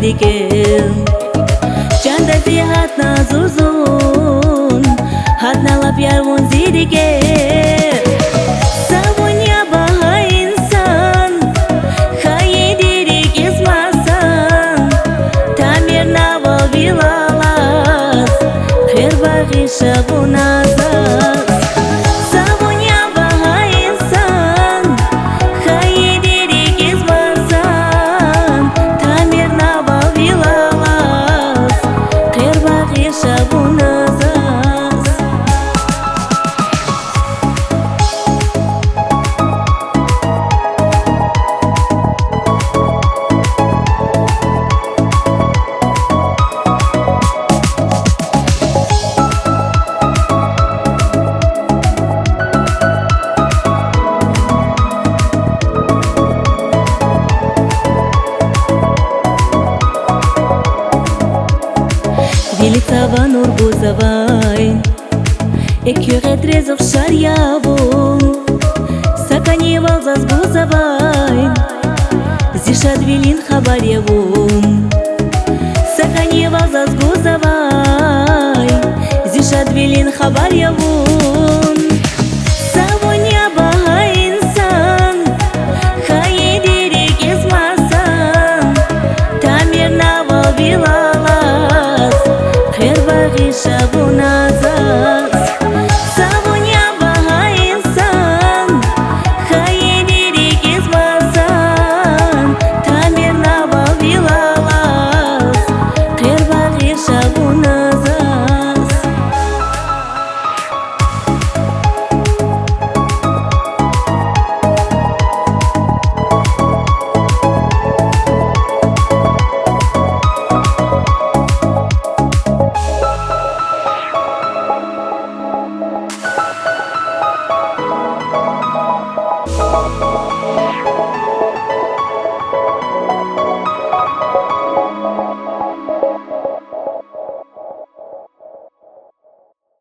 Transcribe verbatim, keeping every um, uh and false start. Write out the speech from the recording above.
рикӀел. Чанда зи гьатна зурзун, гьатна лап яр вун зи рикӀел. Са вун я багьа инсан, хайиди рикӀиз масан, тамир на вал вил алаз, хъвер багъиша вуна заз. Са вун я багьа инсан, хайиди рикӀиз масан, тамир на вал вил алаз, хъвер багъиша вуна заз. Вили цава нур гузавай, экуь гъетрез ухшар я вун. Са кӀанивал заз гузавай, зи шадвилин хабар я вун. Са кӀанивал заз гузавай, зи шадвилин хабар я вун. Са вун я багьа инсан, хайиди рикӀиз масан, тамир на вал вил алаз, хъвер багъиша вуна заз.